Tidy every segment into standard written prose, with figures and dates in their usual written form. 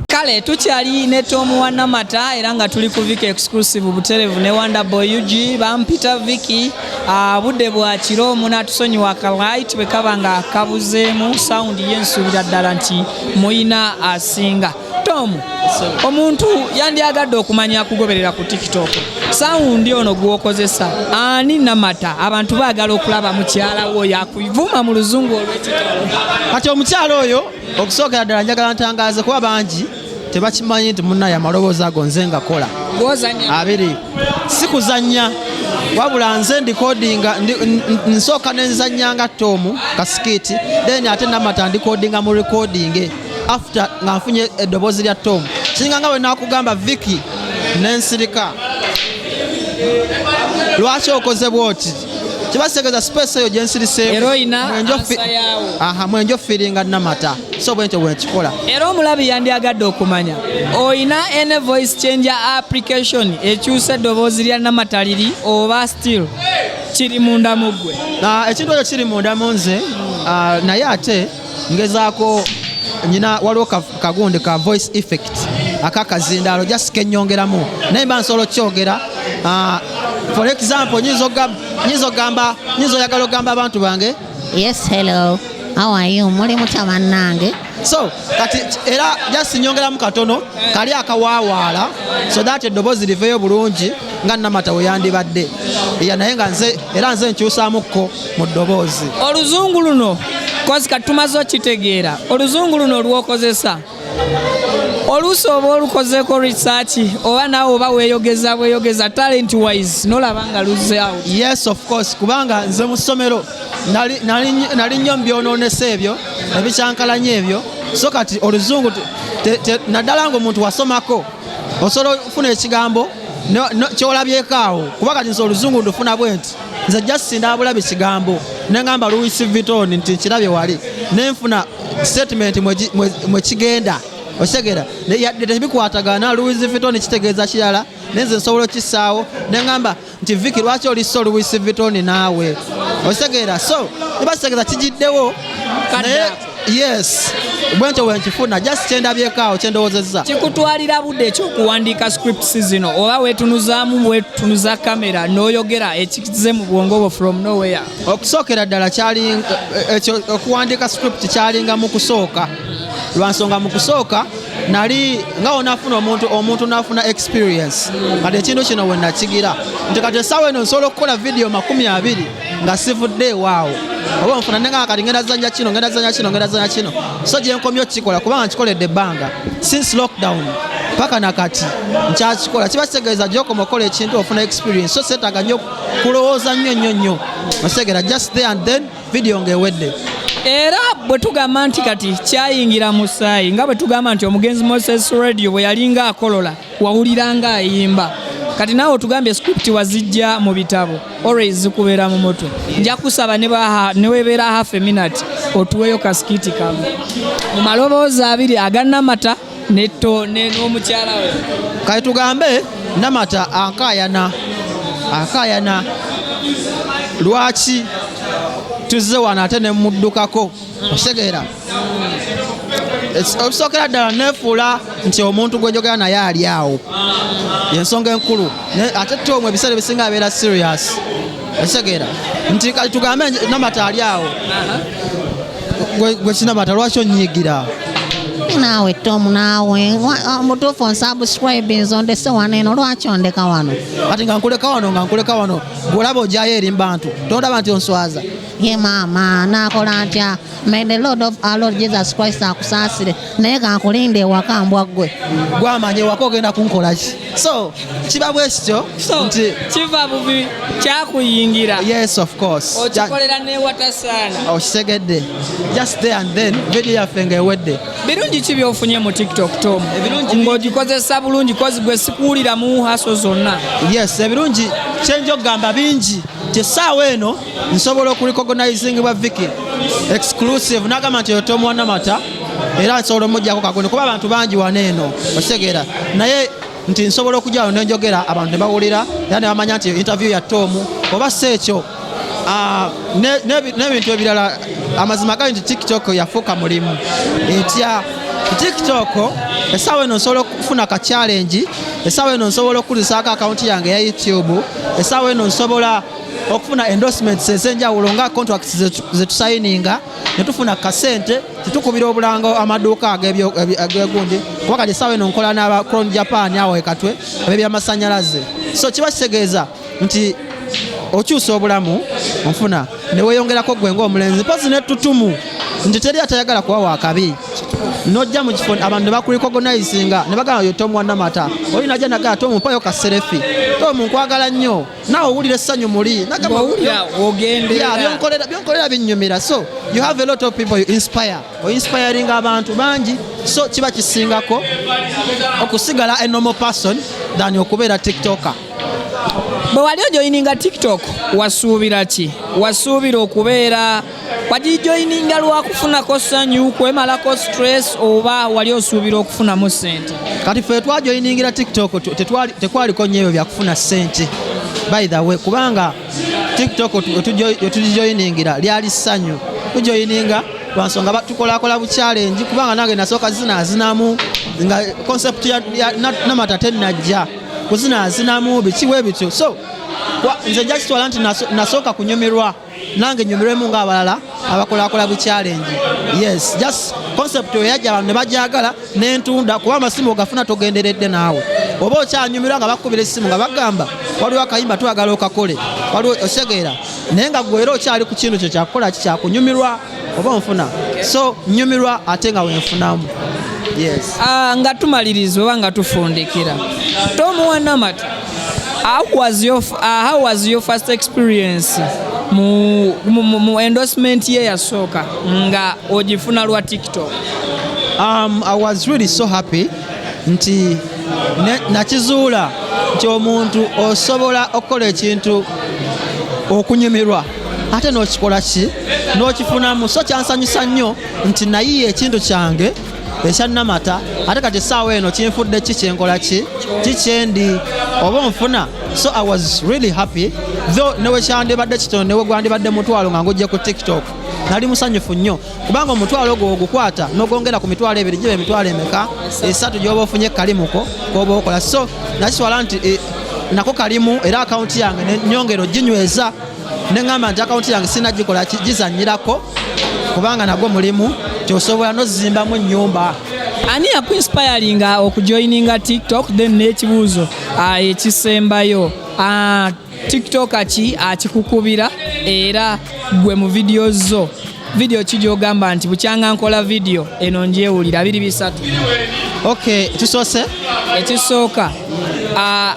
Kale tukyali ne Tom wa Namata era nga tuli ku Vicky Exclusive buterevu ne Wonder Boy UG. Bampita Vicky. Budde bwa kiro, munatusonyiwa kalight bwe kaba nga kabuzeemu sound yensuubira ddala nti muyina asinga. Tom, omuntu yandyagadde okumanya akugoberera ku TikTok, sound ono gw'okozesa ani? Namata, abantu baagala okulaba mukyala wo yakuvuma mu luzungu olw'ekitalo. Kati omukyalo oyo, okusookera ddala njagala ntangaaze kuba bangi tebakimanyi nti munnaye amaloboozi ago nze ngakola. Gw'ozannya? Abiri si kuzannya, wabula nze ndikodinga, nsooka nenzannya nga Tomu ka skit, then ate Namata ndikodinga mu recording after nga nfunye eddoboozi lya Tomu. Kiringa nga bwe nakugamba Viki nensirika, lwaki okoze bwoti? Kiba kitegeeza space eyo gyensiriseemu Era oyina answer yaawo. Aha, mwenjo feelinga Namata, so bwentyo bwenkikola. Era omulabi yandyagadde okumanya, oyina ene voice changer application ekyusa eddoboozi lya Namata liri, oba still kiri munda mu ggwe? Ekintu ekyo kiri munda mu nze, naye ate ngezaako nyina waliwo kagundi ka voice effect akakazindaalo just kenyongeramu, naye mba nsobola okukyogera. For example, nyinza oyagala okugamba abantu bange. Yes, hello. How are you? Muli mutya bannange? So kati era just nyongeramu katono kali akawaawaala so that eddoboozi liveeyo bulungi nga Namata we yandibadde. Ya, naye nga nze era nze nkyusaamukko mu ddoboozi. Oluzungu luno, kozi kati tumaze okitegeera, oluzungu luno lwokozesa oluusi oba olukozeeko research, oba naawe oba weeyogeza bweyogeza talent wise nolaba nga luzze out? Yes, of course, kubanga nze mu ssomero nali nnyo mbyonoonesa ebyo ebikyankalanya ebyo. So kati oluzungu naddala nga omuntu wasomako, osobola okufuna ekigambo kyolabyeko awo, kuba kati nze oluzungu ndufuna bwe nti nze just ndabulabi kigambo neŋŋamba Louis Vuitton nti nkirabye wali, nenfuna statement mwe kigenda. Okitegeera? Yadde tebikwatagana, Louis Vuitton kitegeeza kirala, naye nze nsobola okissaawo neŋŋamba nti Viki, lwaki olissa Louis Vuitton naawe? Okitegeera? So niba kitegeeza kigiddewo, naye yes, bwentyo bwenkifuna, just kyendabyeko awo, kyendowoozezza. Kikutwalira budde ekyokuwandiika scripts zino, oba weetunuzaamu wetunuza kamera n'oyogera ekize mu bwongo bwo from nowhere? Okusookera ddala kyali ekyo okuwandiika script kyalinga mu kusooka, lwansonga mu kusooka nali nga wonaafuna omuntu n'afuna experience. Kati ekintu kino we nakigira nti kati essaawa eno nsobola okukola vidiyo 20 nga sivudde ewaawo, oba nfuna nenga kati ngenda zanya kino, ngenda zanya kino, ngenda zanya kino. So gye nkomye okukikola, kubanga nkikoledde ebbanga since lockdown paka nakati nkyakikola, kiba kitegeeza gyokoma okukola ekintu ofuna experience. So seetaaga nnyo kulowooza nnyo nnyo nnyo, otegeera? Just there and then video ng'ewedde. Era bwe tugamba nti kati kyayingira musaayi, nga bwe tugamba nti omugenzi Moses Radio bwe yalinga akolola wawulira nga ayimba, kati naawe otugambye script wazijja mu bitabo, always zikubeera mu mutwe. Nja kusaba ne webeera half a minute otuweeyo ka skit kamu mu maloboozi abiri aga Namata n'omukyala we. Kale tugambe Namata akaayana, akaayana lwaki tuzze wano ate nemuddukako. Okitegeera? Okusookera ddala neefuula nti omuntu gwe njogera naye ali awo, yensonga enkulu. Ate Tomu ebiseera ebisinga abeera serious. Okitegeera nti kati tugambe Namata ali awo, gwe kinamata, lwaki onyiigira? Naawe Tom, naawe mutuufu onsubscribe, nze ondese wano eno, lwaki ondeka wano? Kati nga nkuleka wano, nga nkuleka wano, gwolaba ojyayo eri mu bantu, tondaba nti onswaza? Ye maama, naakola ntya? May the Lord of our Lord Jesus Christ akusaasire, naye kankulinde ewaka, mbwa ggwe. Gwamanye ewaka ogenda kunkolaki. So kiba bwe kityo. So nti kiva bubi kyakuyingira. Yes, of course. Okikolera newatasaana. Okitegedde? Just there and then video yaffe ng'ewedde. Birungi ki byofunye mu TikTok, Tom, Ebirungi ng'ogikozesa bulungi? Kozi gwe sikuwulira mu haso zonna. Yes, ebirungi kyenja okugamba bingi. Kyessaawa eno nsobola okurecognizingibwa Vicky Exclusive nagamba nti oyo Tom Wanamata, era nsobola omugjako kagoni kuba abantu bangi wano eno. Okitegeera? Naye Nti nsobola okujjawo nenjogera, abantu ne bawulira era ne bamanya nti interview ya Tom oba si ekyo. N'ebintu ebirala, amazima gali nti TikTok yafuuka mulimu. Etya TikTok? Essaawa eno nsobola okufuna ka challenge, essaawa eno nsobola okukulisaako akawunti yange eya YouTube, essaawa eno nsobola okufuna endorsements ez'enjawulo nga contracts zetusayininga ne tufuna kasente, tetukubira obulango amaduuka agegundi, kuba kati essaawa eno nkola n'aba Crown Japan awo ekatwe ab'ebyamasanyalaze. So kiba kitegeeza nti okyusa obulamu, onfuna neweyongerako gwe ng'omulenzi, mpozi netutumu nti teri atayagala kuba wakabi. Nojja mu kifo abantu ne bakurecognizinga ne bagamba, "Yo Tom Wanamata." Oli najja nagamba, "Tom, mpayo ka selfie. Tom, nkwagala nnyo." Naawe owulira essanyu muli. Nagamba, Bw'owulira ogenderera. Yeah, byonkolera binnyumira. So you have a lot of people you inspire, oinspiringa abantu bangi, so kiba kisingako okusigala a normal person than okubeera TikToker. Bwe wali ojoyininga TikTok, wasuubira ki? Wasuubira okubeera, wagijoyininga lwakufunako ssanyu, kwemalako stress, oba wali osuubira okufunamu ssente? Kati ffe twajoyiningira TikTok tekwaliko nnyo ebyo byakufuna ssente, by the way, kubanga TikTok wetugijoyiningira lyali ssanyu. Tujoyininga lwansonga tukolakola buchallenge, kubanga nange nasooka zinaazinamu nga concept ya Namata tennajja, kuzinaazinamu bikiwa ebityo. So nze nja kitwala nti nasooka kunyumirwa, nange nyumirwemu ng'abalala abakolakola buchallenge. Yes, just concept oyo yajja, abantu ne bajagala nentunda, kuba amasimu ogafuna togenderedde. Naawe oba okyanyumirwa nga bakubira essimu nga bagamba waliwo akayimba twagala okakole, waliwo osegeera, naye nga gwe era okyali ku kintu kyo kyakukola ki, kyakunyumirwa, oba onfuna. So nyumirwa ate nga wenfunamu, yes. Nga tumaliriza oba nga tufundikira, Tom Wanamata, how was your first experience mu endorsement ye yasooka nga ogifuna lwa TikTok? I was really so happy nti nakizuula nti omuntu osobola okukola ekintu okunyumirwa ate n'okikola ki, n'okifunamu. So kyansanyusa nnyo nti nayiye ekintu kyange ekyannamata, ate kati essaawa eno kinfudde ki, kyenkola ki, kikyendi, oba onfuna. So I was really happy, though newe kyandibadde kitono, newe gwandibadde mutwalo nga ngujje ku TikTok, nali musanyufu nnyo, kubanga omutwalo ogwo ogukwata n'ogwongera ku 20,000, giba emitwalo emeka? 3 gy'oba ofunye kalimuko koba okola. So nakitwala nti nako kalimu, era akawunti yange nyongera oginyweza, neŋŋamba nti akawunti yange sinagikola gizanyirako, kubanga nagwo mulimu tyosobola nozimbamu ennyumba. Ani yakuinspiringa okujoininga TikTok? Then n'ekibuuzo ekisembayo, TikTok ki akikukubira, era gwe mu vidiyo zo, vidiyo ki gy'ogamba nti bukyanga nkola vidiyo eno njewulira biri bisatu? Ok, tusoose. Ekisooka,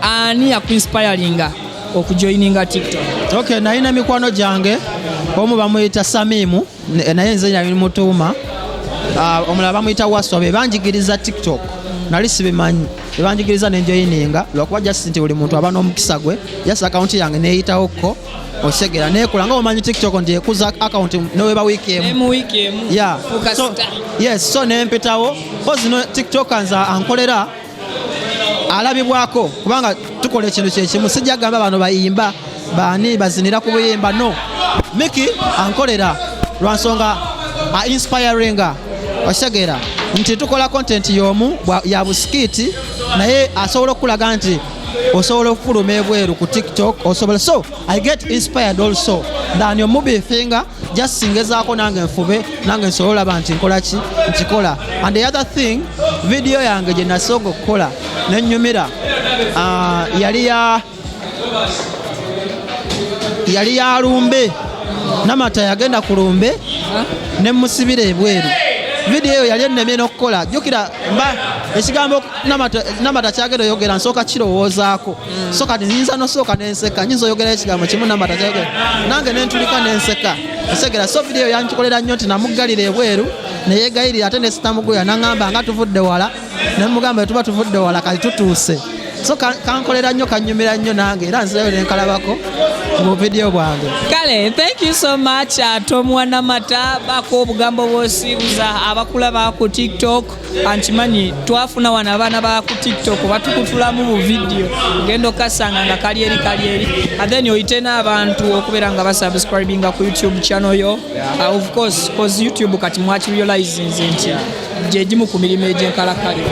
ani yakuinspiringa okujoininga TikTok? Ok, nalina mikwano gyange, omu bamuyita Samimu, naye nze nali mutuuma. Omulala bamuyita Waswa. Be banjigiriza TikTok, nali sibimanyi, bebanjigiriza nenjoyininga, lwakuba just nti buli muntu aba n'omukisa gwe. Just akawunti yange neyitawokko, osegera nekola nga omanyi TikTok nti ekuza akawunti neweba wiiki emu. Mu wiiki emu fuuka So, star. Yes, so nempitawo kozi no TikTok nze ankolera alabibwako, kubanga tukola ekintu kyekimu. Sijja gamba bano bayimba, baani bazinira ku buyimba. No, Miki ankolera lwansonga a inspiringa, okitegeera nti tukola content y'omu ya buskit, naye asobola okukulaga nti osobola okufuluma ebweru ku TikTok, osobola. So I get inspired also than omubifinga, just ngezaako nange nfube, nange nsobole olaba nti nkola ki, nkikola. And the other thing, video yange gye nasooka okukola nenyumira, yali ya lumbe. Namata yagenda ku lumbe nemusibira ebweru. Vidiyo eyo yali ennemye n'okukola. Jjukira mba ekigambo Namata kyagenda oyogera, nsooka kirowoozaako. So kati nyinza nosooka nenseka, nyinza oyogerayo ekigambo kimu Namata kyayogera, nange nentulika nenseka, osegera. So vidiyo yankikolera nnyo nti namuggalira ebweru neyegayirira, ate nesitamuguya, naŋŋamba nga tuvudde wala, nemugamba tuba tuvudde wala, kati tutuuse. So kankolera nnyo, kanyumira nnyo nange, era nzirayo nenkalabako mu vidiyo bwange. Kale, thank you so much, Tom Wanamata. Bako obugambo bwosiibuza abakulaba ku TikTok. Nkimanyi twafuna wano abaana ba ku TikTok batukutulamu bu vidiyo, ogenda okasanga nga kali eri, kali eri, and then oyite n'abantu okubeera nga basubscribinga ku YouTube channel yo. Of course, cause YouTube kati mwakirealizinze nti gyegimu ku mirimu egyenkalakkalira.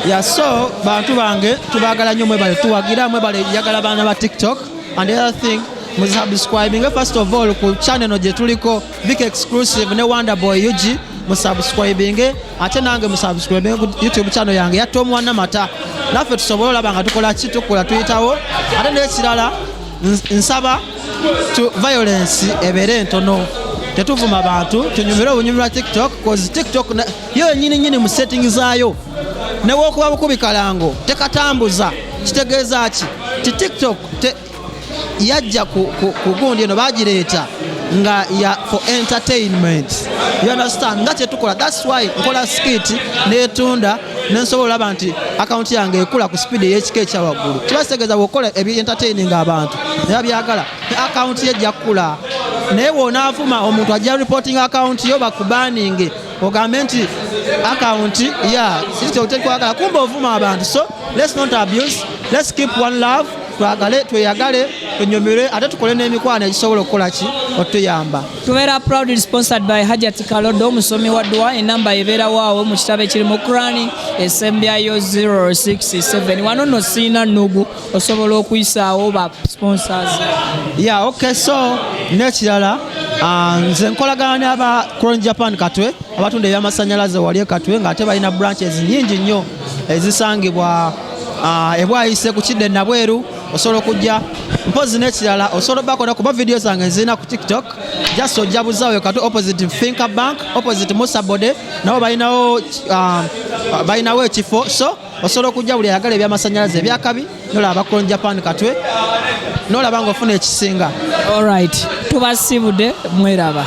Yeah, so bantu bange, tubagala nnyo, mwebale tuwagira, mwebale yagala baana ba TikTok. And the other thing, musubscribing first of all ku channel gye tuliko, Vic Exclusive ne Wonderboy UG. Musubscribing, ate nange musubscribing ku YouTube channel yange ya Tom Wanamata, naffe tusobole olaba nga tukola ki, tukola, tuyitawo. Ate n'ekirala, nsaba tu violence ebeere ntono, tetuvuma bantu, tunyumire obunyumirwa TikTok, cause TikTok yo yenyini nyini mu setting zaayo newokuba bukubi kalango tekatambuza. Kitegeeza ki? Ti TikTok yajja ku gundi eno bagireeta nga ya for entertainment, you understand? Nga kyetukola, that's why nkola skit netunda, nensobola olaba nti akawunti yange ekula ku speed ey'ekika ekyawaggulu. Kiba kitegeeza bwokola ebi entertaining abantu naye babyagala, ne akawunti ye ejja kukula. Naye bw'onaavuma omuntu, ajja reporting akawunti yo, bakubaninge, ogambe nti akawunti ya tekwagala, kumba ovuma abantu. So let's not abuse, let's keep one love, twagale, tweyagale, tunyumirwe, ate tukole n'emikwano egisobola okukola ki, otuyamba. Tubeera proudly sponsored by Hajat Kalodo, omusomi wa dua. Enamba ebeerawo awo mu kitabo ekiri mu Kurani esembyayo 067. Wano nno siina nnugu, osobola okuyisaawo ba sponsors. Yeah, okay, so n'ekirala, nze nkolagana n'aba Crown Japan Katwe, abatunda ebyamasanyalaze wali e Katwe, ng'ate balina branches nyingi nnyo ezisangibwa ebwayise ku kidde nabweru, osobola okujja. Mpozi n'ekirala, osobola obakona kuba video zange nzirina ku TikTok, just ojja buzaawo Katwe, opposite Finca Bank, opposite Musa Bode, nabo balinawo ekifo. So osobola okujja, buli ayagala ebyamasanyalaze ebyakabi, nolaba Crown Japan Katwe, nolaba ng'ofuna ekisinga. Alright, tubasibudde, mweraba.